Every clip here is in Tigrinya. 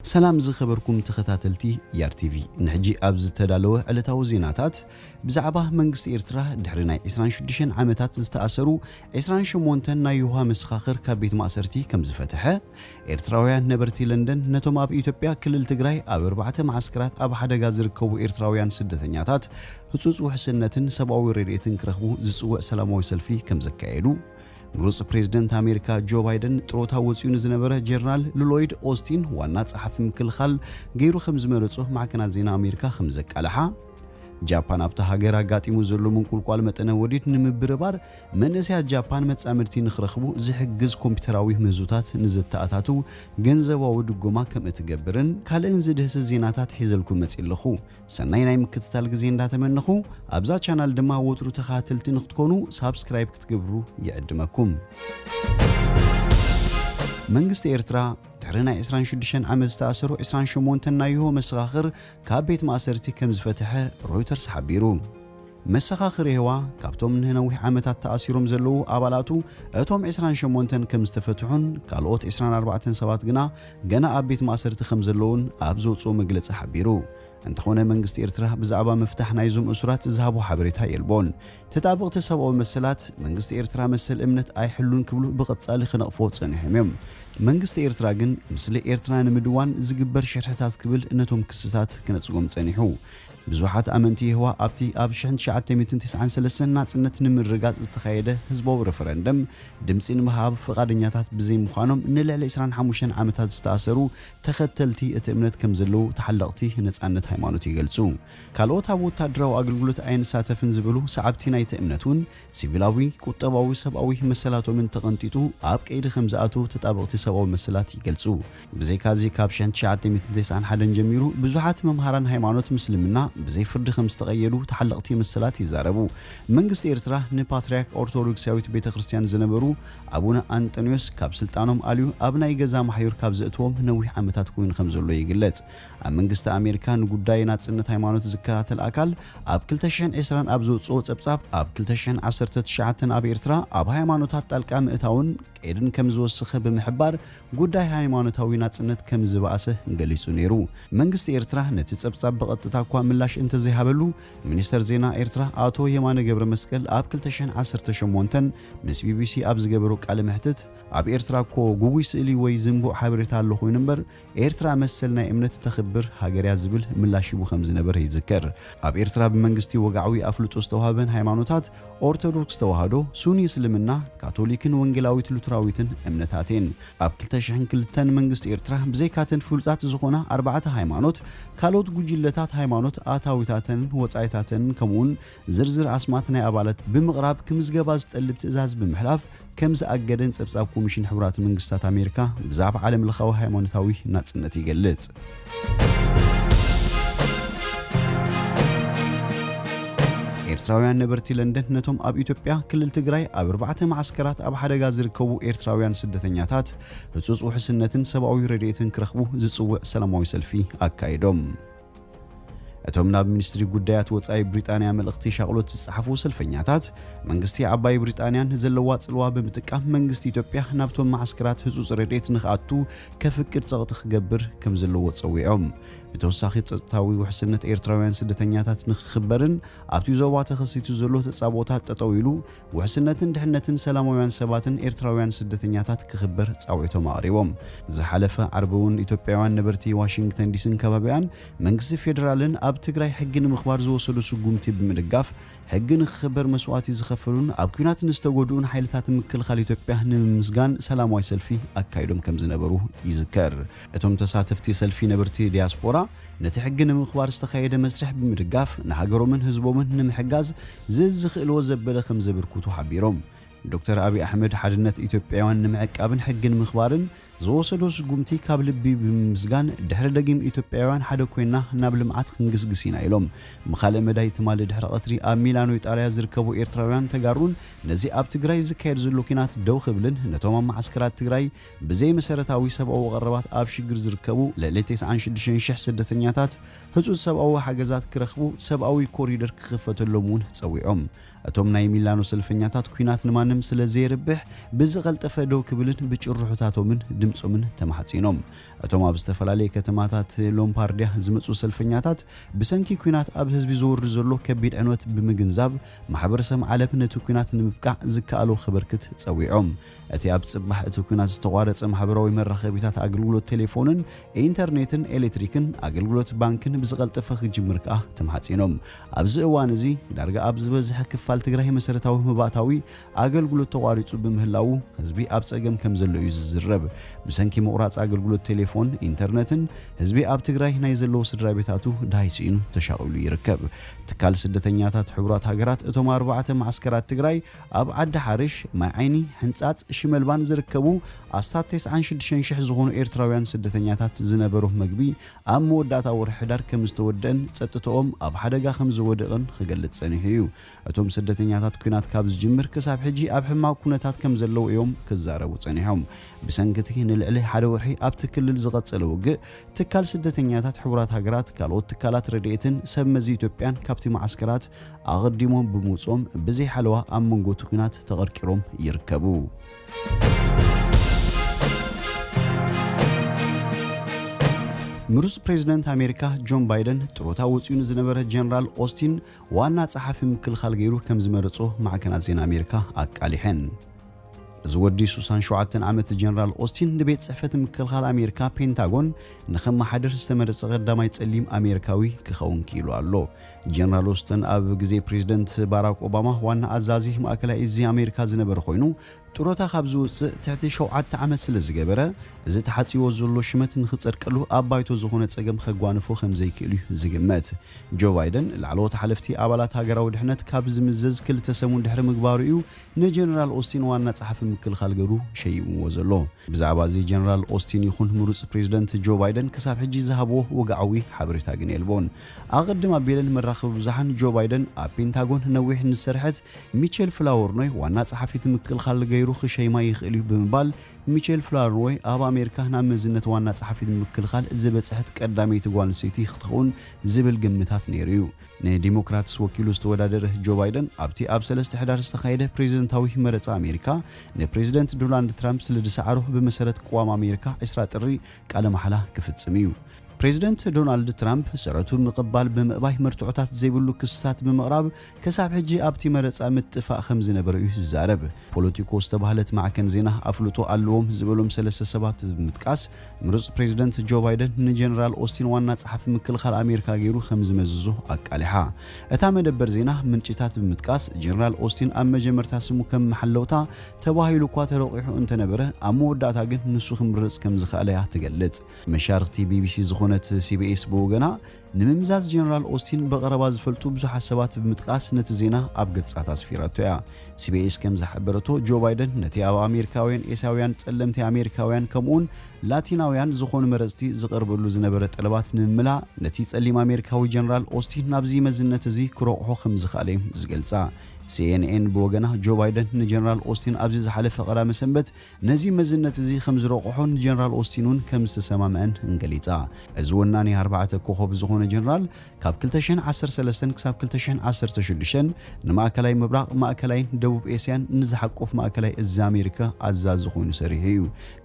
ሰላም ዝኸበርኩም ተኸታተልቲ ያር ቲቪ፣ ንሕጂ ኣብ ዝተዳለወ ዕለታዊ ዜናታት፣ ብዛዕባ መንግስቲ ኤርትራ ድሕሪ ናይ ዕስራን ሽዱሽተን ዓመታት ዝተኣሰሩ ዕስራን ሸሞንተን ናይ ዮሃ መሰኻኽር ካብ ቤት ማእሰርቲ ከም ዝፈትሐ፣ ኤርትራውያን ነበርቲ ለንደን ነቶም ኣብ ኢትዮጵያ ክልል ትግራይ ኣብ ኣርባዕተ መዓስከራት ኣብ ሓደጋ ዝርከቡ ኤርትራውያን ስደተኛታት ህጹጽ ውሕስነትን ሰብኣዊ ረድኤትን ክረኽቡ ዝጽውዕ ሰላማዊ ሰልፊ ከም ዘካየዱ፣ ምሩጽ ፕሬዝደንት ኣሜሪካ ጆ ባይደን ጥሮታ ወጺኡ ንዝነበረ ጀነራል ሉሎይድ ኦስቲን ዋና ጸሓፊ ምክልኻል ገይሩ ከም ዝመረጾ ማዕከናት ዜና ኣሜሪካ ከም ዘቃልሓ፣ ጃፓን ኣብታ ሃገር ኣጋጢሙ ዘሎ ምንቁልቋል መጠነ ወሊድ ንምብርባር መንእሰያት ጃፓን መጻምድቲ ንኽረኽቡ ዝሕግዝ ኮምፒውተራዊ ምህዞታት ንዘተኣታትው ገንዘባዊ ድጎማ ከም እትገብርን ካልእን ዝድህስስ ዜናታት ሒዘልኩም መጺእ ኣለኹ። ሰናይ ናይ ምክትታል ግዜ እንዳተመነኹ፣ ኣብዛ ቻናል ድማ ወትሩ ተኸታተልቲ ንክትኮኑ ሳብስክራይብ ክትገብሩ ይዕድመኩም። መንግስቲ ኤርትራ ድሕሪ ናይ ዕስራን ሽዱሽተን ዓመት ዝተኣሰሩ ዕስራን ሸሞንተን ናይ ዮሆ መሰኻኽር ካብ ቤት ማእሰርቲ ከም ዝፈትሐ ሮይተርስ ሓቢሩ። መሰኻኽር የሆዋ ካብቶም ንነዊሕ ዓመታት ተኣሲሮም ዘለዉ ኣባላቱ፣ እቶም ዕስራን ሸሞንተን ከም ዝተፈትሑን ካልኦት ዕስራን ኣርባዕተን ሰባት ግና ገና ኣብ ቤት ማእሰርቲ ከም ዘለዉን ኣብ ዘውጽኦ መግለጺ ሓቢሩ። እንተኾነ መንግስቲ ኤርትራ ብዛዕባ ምፍታሕ ናይዞም እሱራት ዝሃቦ ሓበሬታ የልቦን። ተጣበቕቲ ሰብኣዊ መሰላት መንግስቲ ኤርትራ መሰል እምነት ኣይሕሉን ክብሉ ብቐጻሊ ክነቕፍዎ ጸኒሖም እዮም። መንግስቲ ኤርትራ ግን ምስሊ ኤርትራ ንምድዋን ዝግበር ሽርሕታት ክብል ነቶም ክስታት ክነጽጎም ጸኒሑ። ብዙሓት ኣመንቲ የሆዋ ኣብቲ ኣብ ሽሕን ትሽዓተ ሚእትን ተስዓን ሰለስተን ናጽነት ንምርጋጽ ዝተኻየደ ህዝባዊ ረፈረንደም ድምጺ ንምሃብ ፍቓደኛታት ብዘይምዃኖም ንልዕሊ ዕስራን ሓሙሽተን ዓመታት ዝተኣሰሩ ተኸተልቲ እቲ እምነት ከም ዘለዉ ተሓለቕቲ ነጻነት ሃይማኖት ይገልጹ። ካልኦት ኣብ ወታደራዊ ኣገልግሎት ኣይንሳተፍን ዝበሉ ሰዓብቲ ናይቲ እምነት እውን ሲቪላዊ፣ ቁጠባዊ፣ ሰብኣዊ መሰላቶምን ተቐንጢጡ ኣብ ቀይዲ ከም ዝኣትዉ ተጣበቕቲ ሰብኣዊ መሰላት ይገልጹ። ብዘይካዚ ካብ ሽሕን ትሽዓተ ሚእትን ተስዓን ሓደን ጀሚሩ ብዙሓት መምሃራን ሃይማኖት ምስልምና ብዘይ ፍርዲ ከም ዝተቐየዱ ተሓለቕቲ መሰላት ይዛረቡ። መንግስቲ ኤርትራ ንፓትርያርክ ኦርቶዶክሳዊት ቤተ ክርስቲያን ዝነበሩ ኣቡነ ኣንጠንዮስ ካብ ስልጣኖም ኣልዩ ኣብ ናይ ገዛ ማሕዩር ካብ ዘእትዎም ነዊሕ ዓመታት ኮይኑ ከም ዘሎ ይግለጽ። ኣብ መንግስቲ ኣሜሪካ ንጉዳይ ናጽነት ሃይማኖት ዝከታተል ኣካል ኣብ ክልተ ሽሕን ዕስራን ኣብ ዘውጽኦ ጸብጻብ ኣብ ክልተ ሽሕን ዓሰርተ ትሽዓተን ኣብ ኤርትራ ኣብ ሃይማኖታት ጣልቃ ምእታውን ቀይድን ከም ዝወሰኸ ብምሕባር ጉዳይ ሃይማኖታዊ ናጽነት ከም ዝበኣሰ ገሊጹ ነይሩ። መንግስቲ ኤርትራ ነቲ ጸብጻብ ብቐጥታ እኳ ምላሽ እንተዘይሃበሉ፣ ሚኒስተር ዜና ኤርትራ ኣቶ የማነ ገብረ መስቀል ኣብ ክልተ ሽሕን ዓሰርተ ሸሞንተን ምስ ቢቢሲ ኣብ ዝገበሮ ቃለ መሕትት፣ ኣብ ኤርትራ እኮ ጉጉይ ስእሊ ወይ ዝንቡዕ ሓበሬታ ኣሎ ኮይኑ እምበር፣ ኤርትራ መሰል ናይ እምነት ተኽብር ሃገር እያ ዝብል ምላሽ ሂቡ ከም ዝነበረ ይዝከር። ኣብ ኤርትራ ብመንግስቲ ወግዓዊ ኣፍልጦ ዝተዋህበን ሃይማኖታት ኦርቶዶክስ ተዋህዶ፣ ሱኒ እስልምና፣ ካቶሊክን ወንጌላዊት ሉትራዊትን እምነታት እየን። ኣብ ክልተ ሽሕን ክልተን መንግስቲ ኤርትራ ብዘይካተን ፍሉጣት ዝኾና ኣርባዕተ ሃይማኖት፣ ካልኦት ጉጅለታት ሃይማኖት ኣታዊታተንን ወጻኢታተንን ከምኡውን ዝርዝር ኣስማት ናይ ኣባላት ብምቕራብ ክምዝገባ ዝጠልብ ትእዛዝ ብምሕላፍ ከም ዝኣገደን ጸብጻብ ኮሚሽን ሕቡራት መንግስታት ኣሜሪካ ብዛዕባ ዓለም ለኻዊ ሃይማኖታዊ ናጽነት ይገልጽ። ኤርትራውያን ነበርቲ ለንደን ነቶም ኣብ ኢትዮጵያ ክልል ትግራይ ኣብ ኣርባዕተ መዓስከራት ኣብ ሓደጋ ዝርከቡ ኤርትራውያን ስደተኛታት ህጹጽ ውሕስነትን ሰብኣዊ ረድኤትን ክረኽቡ ዝጽውዕ ሰላማዊ ሰልፊ ኣካይዶም። እቶም ናብ ሚኒስትሪ ጉዳያት ወጻኢ ብሪጣንያ መልእኽቲ ሻቕሎት ዝጸሓፉ ሰልፈኛታት፣ መንግስቲ ዓባይ ብሪጣንያ ንዘለዋ ጽልዋ ብምጥቃም መንግስቲ ኢትዮጵያ ናብቶም መዓስከራት ህጹጽ ረድኤት ንኽኣቱ ከፍቅድ ጸቕጢ ክገብር ከም ዘለዎ ጸዊዖም። ብተወሳኺ ጸጥታዊ ውሕስነት ኤርትራውያን ስደተኛታት ንክኽበርን ኣብቲ ዞባ ተኸሲቱ ዘሎ ተጻብኦታት ጠጠው ኢሉ ውሕስነትን ድሕነትን ሰላማውያን ሰባትን ኤርትራውያን ስደተኛታት ክኽበር ጻውዒቶም ኣቕሪቦም። ዝሓለፈ ዓርቢ እውን ኢትዮጵያውያን ነበርቲ ዋሽንግተን ዲሲን ከባቢኣን መንግስቲ ፌዴራልን ኣብ ትግራይ ሕጊ ንምኽባር ዝወሰዶ ስጉምቲ ብምድጋፍ ሕጊ ንክኽበር መስዋእቲ ዝኸፈሉን ኣብ ኲናት ንዝተጎድኡን ሓይልታት ምክልኻል ኢትዮጵያ ንምምስጋን ሰላማዊ ሰልፊ ኣካይዶም ከም ዝነበሩ ይዝከር። እቶም ተሳተፍቲ ሰልፊ ነበርቲ ዲያስፖራ ነቲ ሕጊ ንምኽባር ዝተኻየደ መስርሕ ብምድጋፍ ንሃገሮምን ህዝቦምን ንምሕጋዝ ዝዝኽእልዎ ዘበለ ከም ዘበርክቱ ሓቢሮም። ዶክተር ኣብይ ኣሕመድ ሓድነት ኢትዮጵያውያን ንምዕቃብን ሕጊ ንምኽባርን ዝወሰዶ ስጉምቲ ካብ ልቢ ብምምስጋን ድሕሪ ደጊም ኢትዮጵያውያን ሓደ ኮይና ናብ ልምዓት ክንግስግስ ኢና ኢሎም። ብኻልእ መዳይ ትማሊ ድሕሪ ቀትሪ ኣብ ሚላኖ ኢጣልያ ዝርከቡ ኤርትራውያን ተጋሩን ነዚ ኣብ ትግራይ ዝካየድ ዘሎ ኲናት ደው ክብልን ነቶም ኣብ መዓስከራት ትግራይ ብዘይ መሰረታዊ ሰብኣዊ ቀረባት ኣብ ሽግር ዝርከቡ ልዕሊ ተስዓን ሽዱሽተን ሽሕ ስደተኛታት ህጹጽ ሰብኣዊ ሓገዛት ክረኽቡ ሰብኣዊ ኮሪደር ክኽፈተሎም እውን ጸዊዖም። እቶም ናይ ሚላኖ ሰልፈኛታት፣ ኲናት ንማንም ስለ ዘየርብሕ፣ ብዝቐልጠፈ ደው ክብልን ብጭርሖታቶምን ድምጾምን ተማሕጺኖም። እቶም ኣብ ዝተፈላለየ ከተማታት ሎምፓርዲያ ዝመጹ ሰልፈኛታት፣ ብሰንኪ ኲናት ኣብ ህዝቢ ዝወርድ ዘሎ ከቢድ ዕንወት ብምግንዛብ፣ ማሕበረሰብ ዓለም ነቲ ኲናት ንምብቃዕ ዝከኣሎ ክበርክት ጸዊዖም። እቲ ኣብ ጽባሕ እቲ ኲናት ዝተቋረጸ ማሕበራዊ መራኸቢታት ኣገልግሎት ቴሌፎንን ኢንተርኔትን ኤሌክትሪክን ኣገልግሎት ባንክን ብዝቐልጠፈ ክጅምር ከኣ ተማሕጺኖም። ኣብዚ እዋን እዚ ዳርጋ ኣብ ዝበዝሐ ክፋል ትግራይ መሰረታዊ መባእታዊ ኣገልግሎት ተቋሪጹ ብምህላዉ ህዝቢ ኣብ ጸገም ከም ዘሎ እዩ ዝዝረብ። ብሰንኪ ምቑራጽ ኣገልግሎት ቴሌፎን ኢንተርነትን ህዝቢ ኣብ ትግራይ ናይ ዘለዎ ስድራ ቤታቱ ዳይ ስኢኑ ተሻቒሉ ይርከብ። ትካል ስደተኛታት ሕቡራት ሃገራት እቶም ኣርባዕተ ማዓስከራት ትግራይ ኣብ ዓዲ ሓርሽ፣ ማይ ዓይኒ፣ ሕንጻጽ፣ ሽመልባን ዝርከቡ ኣስታት ተስዓን ሽዱሽተን ሽሕ ዝኾኑ ኤርትራውያን ስደተኛታት ዝነበሮም መግቢ ኣብ መወዳእታ ወርሒ ሕዳር ከም ዝተወደአን ጸጥታኦም ኣብ ሓደጋ ከም ዝወደቕን ክገልጽ ጸኒሑ እዩ። እቶም ስደተኛታት ኲናት ካብ ዝጅምር ክሳብ ሕጂ ኣብ ሕማቕ ኩነታት ከም ዘለዉ እዮም ክዛረቡ ጸኒሖም። ብሰንኪ እቲ ንልዕሊ ሓደ ወርሒ ኣብቲ ክልል ዝቐጸለ ውግእ፣ ትካል ስደተኛታት ሕቡራት ሃገራት፣ ካልኦት ትካላት ረድኤትን ሰብ መዚ ኢትዮጵያን ካብቲ መዓስከራት ኣቐዲሞም ብምውጽኦም ብዘይ ሓለዋ ኣብ መንጎ እቲ ኲናት ተቐርቂሮም ይርከቡ። ምሩጽ ፕሬዝደንት ኣሜሪካ ጆን ባይደን ጥሮታ ወጺኡ ንዝነበረ ጀነራል ኦስቲን ዋና ጸሓፊ ምክልኻል ገይሩ ከም ዝመረጾ ማዕከናት ዜና ኣሜሪካ ኣቃሊሐን። እዚ ወዲ ሱሳን ሸውዓተን ዓመት ጀነራል ኦስቲን ንቤት ጽሕፈት ምክልኻል ኣሜሪካ ፔንታጎን ንኸመሓድር ዝተመረጸ ቀዳማይ ጸሊም ኣሜሪካዊ ክኸውን ክኢሉ ኣሎ። ጀነራል ኦስቲን ኣብ ግዜ ፕሬዝደንት ባራክ ኦባማ ዋና ኣዛዚ ማእከላይ እዚ ኣሜሪካ ዝነበረ ኮይኑ፣ ጥሮታ ካብ ዝውጽእ ትሕቲ ሸውዓተ ዓመት ስለ ዝገበረ፣ እዚ ተሓጺዎ ዘሎ ሽመት ንኽጸድቀሉ ኣብ ባይቶ ዝኾነ ጸገም ከጓንፎ ከም ዘይክእል እዩ ዝግመት። ጆ ባይደን ላዕለዎት ሓለፍቲ ኣባላት ሃገራዊ ድሕነት ካብ ዝምዘዝ ክልተ ሰሙን ድሕሪ ምግባሩ እዩ ንጀነራል ኦስቲን ዋና ጸሓፊ ምክልኻል ገይሩ ሸይምዎ ዘሎ። ብዛዕባ እዚ ጀነራል ኦስቲን ይኹን ምሩጽ ፕሬዝደንት ጆ ባይደን ክሳብ ሕጂ ዝሃብዎ ወግዓዊ ሓበሬታ ግን የልቦን። ኣቐድም ኣቢለን መራኸቢ ብዙሓን ጆ ባይደን ኣብ ፔንታጎን ነዊሕ ንዝሰርሐት ሚቸል ፍላወርኖይ ዋና ጸሓፊት ምክልኻል ገይሩ ክሸይማ ይኽእል እዩ ብምባል፣ ሚቸል ፍላወርኖይ ኣብ ኣሜሪካ ናብ መዝነት ዋና ጸሓፊት ምክልኻል ዝበጽሐት ቀዳመይቲ ጓል ኣንስተይቲ ክትኸውን ዝብል ግምታት ነይሩ እዩ። ንዲሞክራትስ ወኪሉ ዝተወዳደረ ጆ ባይደን ኣብቲ ኣብ ሰለስተ ሕዳር ዝተኻየደ ፕሬዝደንታዊ መረጻ ኣሜሪካ ንፕሬዝደንት ዶናልድ ትራምፕ ስለ ዝሰዓሮ ብመሰረት ቅዋም ኣሜሪካ ዕስራ ጥሪ ቃለ ማሕላ ክፍጽም እዩ። ፕሬዝደንት ዶናልድ ትራምፕ ስረቱ ምቕባል ብምእባይ መርትዖታት ዘይብሉ ክስታት ብምቕራብ ክሳብ ሕጂ ኣብቲ መረጻ ምጥፋእ ከም ዝነበረ እዩ ዝዛረብ። ፖለቲኮ ዝተባህለት ማዕከን ዜና ኣፍልጦ ኣለዎም ዝበሎም ሰለስተ ሰባት ብምጥቃስ ምሩጽ ፕሬዝደንት ጆ ባይደን ንጀነራል ኦስቲን ዋና ጸሓፊ ምክልኻል ኣሜሪካ ገይሩ ከም ዝመዝዞ ኣቃሊሓ። እታ መደበር ዜና ምንጭታት ብምጥቃስ ጀነራል ኦስቲን ኣብ መጀመርታ ስሙ ከም መሓለውታ ተባሂሉ እኳ ተረቂሑ እንተነበረ ኣብ መወዳእታ ግን ንሱ ክምረጽ ከም ዝኸኣለ እያ ትገልጽ። መሻርኽቲ ቢቢሲ ዝኾነት ሲቢኤስ ብወገና ንምምዛዝ ጀነራል ኦስቲን ብቐረባ ዝፈልጡ ብዙሓት ሰባት ብምጥቃስ ነቲ ዜና ኣብ ገጻት ኣስፊራቶ እያ። ሲቢኤስ ከም ዝሓበረቶ ጆ ባይደን ነቲ ኣብ ኣሜሪካውያን ኤስያውያን ጸለምቲ ኣሜሪካውያን ከምኡውን ላቲናውያን ዝኾኑ መረጽቲ ዝቐርበሉ ዝነበረ ጠለባት ንምምላእ ነቲ ጸሊም ኣሜሪካዊ ጀነራል ኦስቲን ናብዚ መዝነት እዚ ክረቑሖ ከም ዝኸኣለ እዮም ዝገልጻ። ሲኤንኤን ብወገና ጆ ባይደን ንጀነራል ኦስቲን ኣብዚ ዝሓለፈ ቀዳመ ሰንበት ነዚ መዝነት እዚ ከም ዝረቑሖን ጀነራል ኦስቲን እውን ከም ዝተሰማምዐን እንገሊጻ። እዚ ወናኒ ኣርባዕተ ኮኾብ ዝኾነ ጀነራል ካብ ክልተ ሽሕን ዓሰርተ ሰለስተን ክሳብ ክልተ ሽሕን ዓሰርተ ሽዱሽተን ንማእከላይ ምብራቕ፣ ማእከላይን ደቡብ ኤስያን ንዝሓቁፍ ማእከላይ እዚ ኣሜሪካ ኣዛዚ ኮይኑ ሰሪሑ እዩ።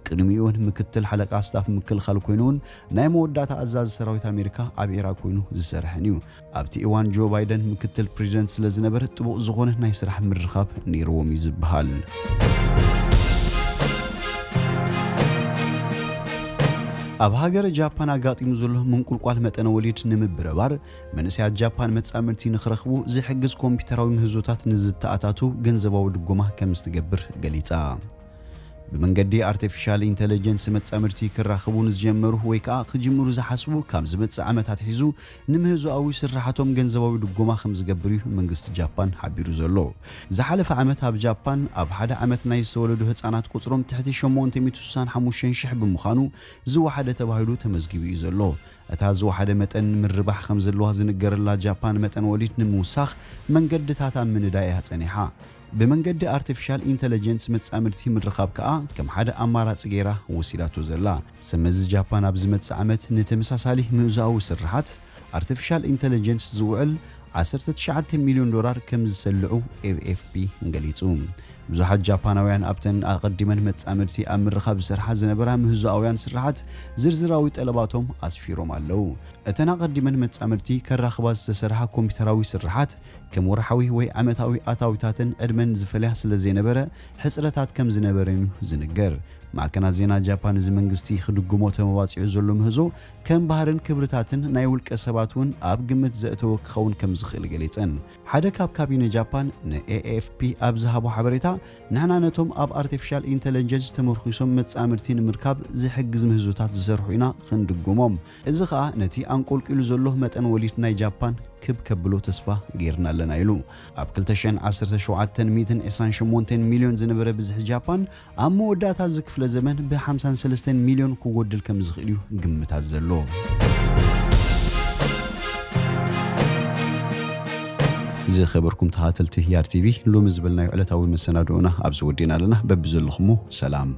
ቅድሚኡ እውን ምክትል ሓለቃ ስታፍ ምክልኻል ኮይኑ እውን ናይ መወዳእታ ኣዛዚ ሰራዊት ኣሜሪካ ኣብ ኢራቅ ኮይኑ ዝሰርሐን እዩ። ኣብቲ እዋን ጆ ባይደን ምክትል ፕሬዚደንት ስለ ዝነበረ ጥቡቕ ዝኾነ ናይ ስራሕ ምርኻብ ነይርዎም እዩ ዝበሃል። ኣብ ሃገረ ጃፓን ኣጋጢሙ ዘሎ ምንቁልቋል መጠነ ወሊድ ንምብርባር መንእሰያት ጃፓን መጻምድቲ ንኽረኽቡ ዝሕግዝ ኮምፒውተራዊ ምህዞታት ንዝተኣታቱ ገንዘባዊ ድጎማ ከም ዝትገብር ገሊጻ። ብመንገዲ ኣርቲፊሻል ኢንተለጀንስ መጻምድቲ ክራኸቡ ንዝጀመሩ ወይ ከኣ ክጅምሩ ዝሓስቡ ካብ ዝመጽእ ዓመት ኣትሒዙ ንምህዞኣዊ ስራሓቶም ገንዘባዊ ድጎማ ከም ዝገብር እዩ መንግስቲ ጃፓን ሓቢሩ ዘሎ። ዝሓለፈ ዓመት ኣብ ጃፓን ኣብ ሓደ ዓመት ናይ ዝተወለዱ ህጻናት ቁጽሮም ትሕቲ ሸሞንተ ሚእቲ ስሳን ሓሙሽተን ሽሕ ብምዃኑ ዝወሓደ ተባሂሉ ተመዝጊቡ እዩ ዘሎ። እታ ዝወሓደ መጠን ምርባሕ ከም ዘለዋ ዝንገረላ ጃፓን መጠን ወሊድ ንምውሳኽ መንገድታት ኣብ ምንዳይ እያ ጸኒሓ። ብመንገዲ ኣርቲፊሻል ኢንተለጀንስ መጻምድቲ ምርኻብ ከኣ ከም ሓደ ኣማራጺ ገይራ ወሲዳቶ ዘላ። ሰመዚ ጃፓን ኣብ ዝመጽእ ዓመት ንተመሳሳሊ ምህዞኣዊ ስርሓት ኣርቲፊሻል ኢንተለጀንስ ዝውዕል ዓሰርተ ትሽዓተ ሚልዮን ዶላር ከም ዝሰልዑ ኤ ኤፍ ፒ ገሊጹ። ብዙሓት ጃፓናውያን ኣብተን ኣቐዲመን መጻምድቲ ኣብ ምርኻብ ዝሰርሓ ዝነበራ ምህዞኣውያን ስርሓት ዝርዝራዊ ጠለባቶም ኣስፊሮም ኣለዉ። እተን ኣቐዲመን መጻምድቲ ከራኽባ ዝተሰርሓ ኮምፒውተራዊ ስርሓት ከም ወርሓዊ ወይ ዓመታዊ ኣታዊታትን ዕድመን ዝፈልያ ስለ ዘይነበረ ሕጽረታት ከም ዝነበረን እዩ ዝንገር። ማዕከናት ዜና ጃፓን እዚ መንግስቲ ክድግሞ ተመባጺዑ ዘሎ ምህዞ ከም ባህርን ክብርታትን ናይ ውልቀ ሰባት እውን ኣብ ግምት ዘእተወ ክኸውን ከም ዝኽእል ገሊጸን። ሓደ ካብ ካቢነ ጃፓን ን ኤ ኤፍ ፒ ኣብ ዝሃቦ ሓበሬታ፣ ንሕና ነቶም ኣብ ኣርቲፊሻል ኢንተለጀንስ ተመርኪሶም መጻምድቲ ንምርካብ ዝሕግዝ ምህዞታት ዝሰርሑ ኢና ክንድግሞም። እዚ ኸኣ ነቲ ኣንቆልቂሉ ዘሎ መጠን ወሊድ ናይ ጃፓን ክብ ከብሎ ተስፋ ጌርና ኣለና ኢሉ። ኣብ ክልተ ሽሕን ዓሰርተ ሸውዓተን ሚእትን ዕስራን ሸሞንተን ሚልዮን ዝነበረ ብዝሒ ጃፓን ኣብ መወዳእታ እዚ ክፍለ ዘመን ብ ሓምሳን ሰለስተን ሚልዮን ክጎድል ከም ዝኽእል እዩ ግምታት ዘሎ። ዝኸበርኩም ተኸታተልቲ ያር ቲ ቪ፣ ሎሚ ዝበልናዮ ዕለታዊ መሰናድኦና ኣብዚ ወዲእና ኣለና። በብዘለኹሞ ሰላም።